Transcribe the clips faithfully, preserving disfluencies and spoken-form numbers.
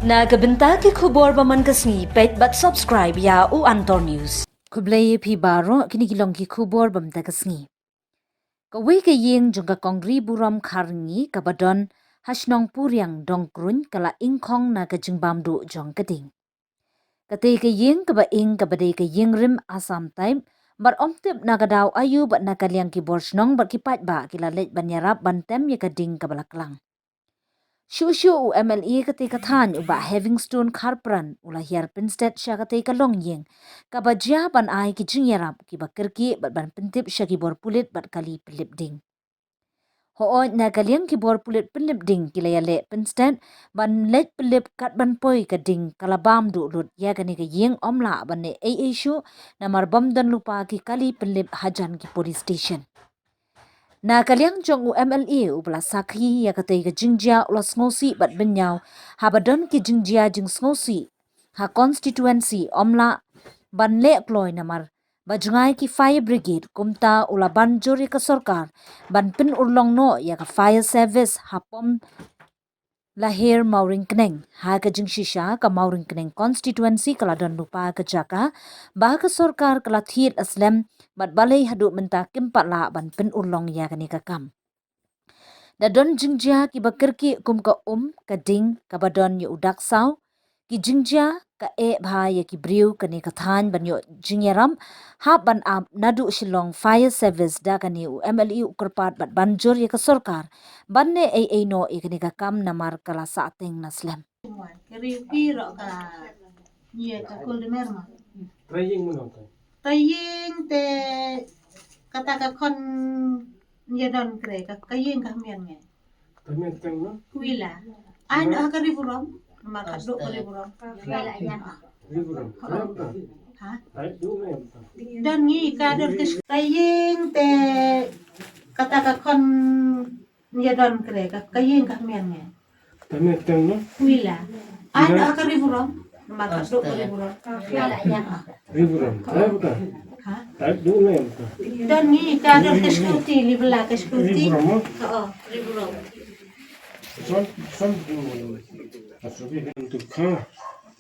Na ka bynta ki khubor ba man ka sngi, peit bad subscribe ïa u Antor News. Khublei ïa phi baroh, kine ki long ki khubor ba man ka sngi. Kawei ka ïing jong ka Kong Riburom Kharngi kaba don ha shnong Puriang Dongkruin ka la ingkhong na ka jingbam duh jong ka ding. Katei ka ïing kaba ing kaba dei ka ïing rim Assam type, bad ym tip na ka daw aïu bad na ka liang ki bor shnong bad ki paidbah ki la leit ban ïarap ban tem ïa ka ding kaba la klang. Shuh shuh u M L A katei ka thaiñ u Bah Havingstone Kharpran u la hiar pynstet sha katei ka longïing kaba jia ban ai ki jingïarap kiba kyrkieh bad ban pyntip sha ki bor pulit bad kali pynlip ding. Hooid, na ka liang ki bor pulit pynlip ding ki la ïaleh pynstet ban leit pynlip kat ban poi ka ding ka la bam duh lut ïa kane ka ïing, ym lah ban leh ei ei shuh namar bym don lypa ki kali pynlip hajan ki police station. Na ka liang jong u M L A uba la sakhi ïa katei ka jingjia u la sngewsih bad bynñiaw haba don ki jingjia jingsngewsih ha constituency ym lah ban leh kloi namar ba jngai ki fire brigade, kumta u la ban jur ïa ka sorkar ban pynurlong noh ïa ka fire service ha pom Laher Mawryngkneng. Ha ka jingshisha, ka Mawryngkneng constituency ka la don lypa ka jaka ba ka sorkar ka la thied la slem bad balei haduh mynta kim pat lah ban pynurlong ïa kane ka kam. Da don jingjia kiba kyrkieh kum ka um ka ding kaba don ïa u dak saw, ki jingjia ka eh bha ïa ki briew, kane ka thaiñ ban ïoh jingïarap hap ban ap naduh Shillong Fire Service. Da kane u M L A u kyrpad bad ban jur ïa ka sorkar ban leh ei ei noh ïa kane ka kam namar ka la sah teng na slem. Ka riewpiro ka ïa ka kul de mer ma. Trai ïing mano trai? Trai ïing te kata ka khon ïa don kre ka, ka ïing ka mian nge. Ka mian teng no? Kuila. Ai no ka Riburom. Ma ka duk ka Riburom. Riburom. Ha? Ai duk ne. Don ngi ka don ka trai ïing te kata ka khon ïa don kre ka, ka ïing ka mian nge. Tane tang no? Kuila. Ai no ka Riburom. Ma ka duk ka Riburom. Riburom. Ai buta. Ha? Ai duk ne buta. Don ngi ka don ka security, li bela ka security. Riburom. Oh, Riburom. Son son. Asubi kan tu ka.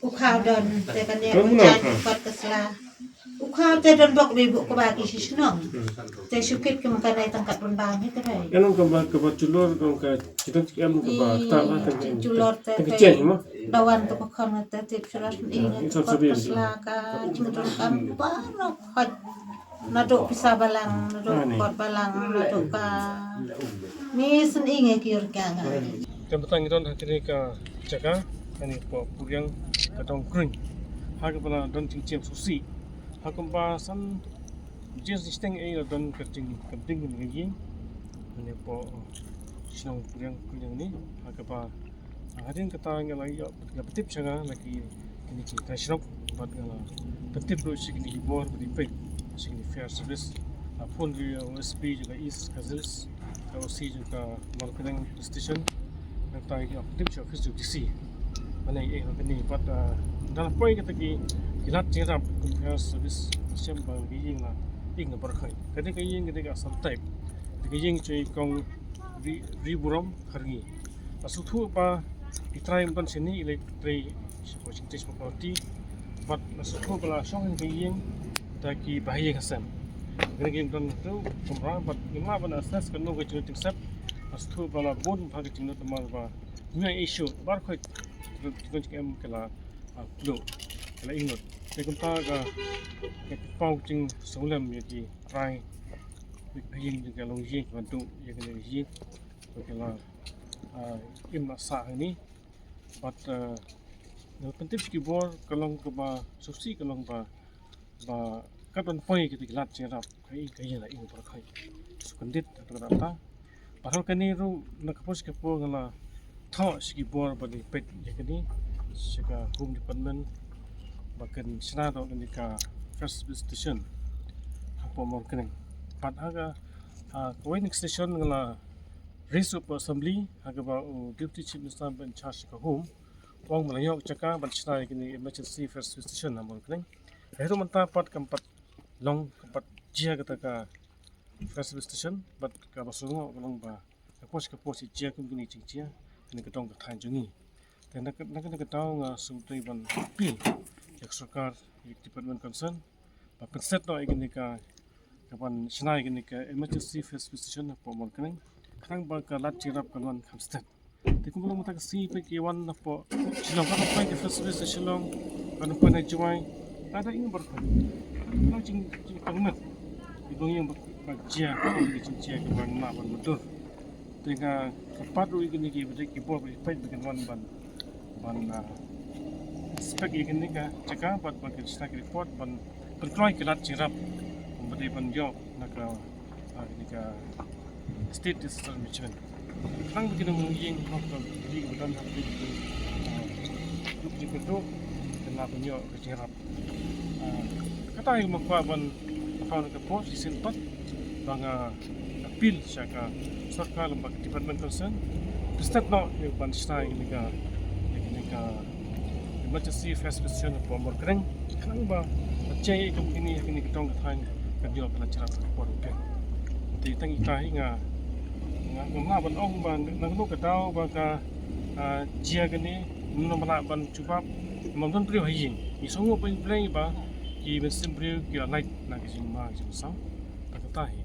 U khaw don te kane u jan pat ka sla. U khaw te don bok be bok ba ki shishnong. Te shukit kum kane tang kat bun ba ni te bai. Kan ka ba ka ba chulor kan ka chitan chikem ka ba ta la tang ka chulor te bai. Dawan to ko khon te tip chulor ni. Pat ka sla ka chitan kam ba no khot. Naduh pisa balang, naduh kot balang, naduh ka. Ni sngewsih ngi ki ur ka nga. Ka btang ngi don ha kane ka jaka, kane po Puriang ka Dongkruin. Ha kaba la don jingchem susi. Ha kumba san jing jingsteng ei la don ka jing ka ding ngi. Kane po shnong Puriang Puriang ni. Ha kaba Hadien kata nga la ïoh, nga pyntip sha nga la ki, kine ki trai shnong, bad nga la pyntip ruh sha kine ki bor ba dei peit sha kine fire service. La phone ruh ïa u S P jong ka East Khasi Hills, ka O C jong ka Mawryngkneng Police Station. Nangta nga pyntip sha office jong D C. Mane eh kane bad, ah, da la poi kata ki, ki lad jingïarap kum fire service, shem ba ki ïing la ïing na Borkhoi. Kane ka ïing kane ka Assam type. Kane ka ïing jong i kong Ri, Riburom Kharngi. La sngewthuh ba i trai ym don shane, i leit trei sha ka Washington sha ka party. Bad la sngewthuh ba la shong ha ka ïing da ki bahaïing hasem. Kane ka ïing don tu kamra bad ngim lah ban assess kano ka jinglut jingsep. La sngewthuh ba la bun bha ka jinglut namar ba ngi ïa issue bar khoit ki don jingem ki la, ah, pynlut, ki la ïnglut. Te kumta ka, ka paw jingsngewlem ïa ki trai, ïa ki bahaïing jong ka longïing, ki ban duh ïa kane ka ïing. Ki la, ah, im la sah hangne. Bad, ah, nga pyntip sha ki bor ka long kaba sngewsih, ka long ba, ba kat ban poi kita ki lad jingïarap ka ïing, ka ïing la ïing Borkhoi. Shu kyndit ha kata kata. Bad ha kane ruh na ka por sha ka por nga la thoh sha ki bor ba dei peit ïa kane sha ka Home Department ba kan shna da kane ka fire service station hapoh Mawryngkneng. Bad ha ka, ah, kawei na ka station nga la raise up assembly, ha kaba u Deputy Chief Minister ba in charge ka Home u ong ba la ïoh jaka ban shna ïa kane emergency fire service station ha Mawryngkneng. Te haduh mynta pat kam pat long, kam pat jia kata ka fire service station, bad kaba sngewbha ka long ba ka por sha ka por shi jia kum kine jingjia, kane ka dong ka thaiñ jong ngi. Te na ka, na ka, na ka daw nga sngewdei ban appeal ïa ka sorkar, ïa ka department concern, ba pynstet noh ïa kane ka, ka ban shna ïa kane ka emergency fire service station hapoh Mawryngkneng, khnang ba ka lad jingïarap kan wan kham stet. Te kumba long mynta ka sngi peit ki wan napoh Shillong, ka peit ka fire service station Shillong, ka peit na Jowai, ka da ïing baroh. Ka long jing, jingpang met. Ki long ïing ba, ba jia, ki jingjia ki ban na ban madur. Te nga kyrpad ruh ïa kine ki bad ki bor ba ki peit ba kin wan ban, ban, ah, inspect ïa kane ka jaka bad ban kin shna ki report ban pynkloi ki lad jingïarap ba dei ban ïoh na ka, ah, kane ka State Disaster Management. Khnang ba kine ki ïing noh ka ri ka ba don ha ki, ah, duk jingkyrduh, kin lah ban ïoh ka jingïarap. Ah, kata ïa nga kwah ban pynpaw na ka por shisien pat ba nga appeal sha ka sorkar lem bad ka department concern, pynstet noh ïa ban shna ïa kane ka, ïa kane ka emergency fire service station hapoh Mawryngkneng, khnang ba ka jingïaid kum kine ha kine ki dong ki thaiñ kan ïoh ban jrap ha ka por ba biang. Te tang ita hi nga, nga, ngam lah ban ong ba na kano ka daw ba ka, ah, jia kane, ngam lah ban jubab, ngam don briew ha ïing. Ngi sngewnguh ba Blei ba ki mynsiem briew ki la lait na ka jingma jingsaw. Tang kata hi.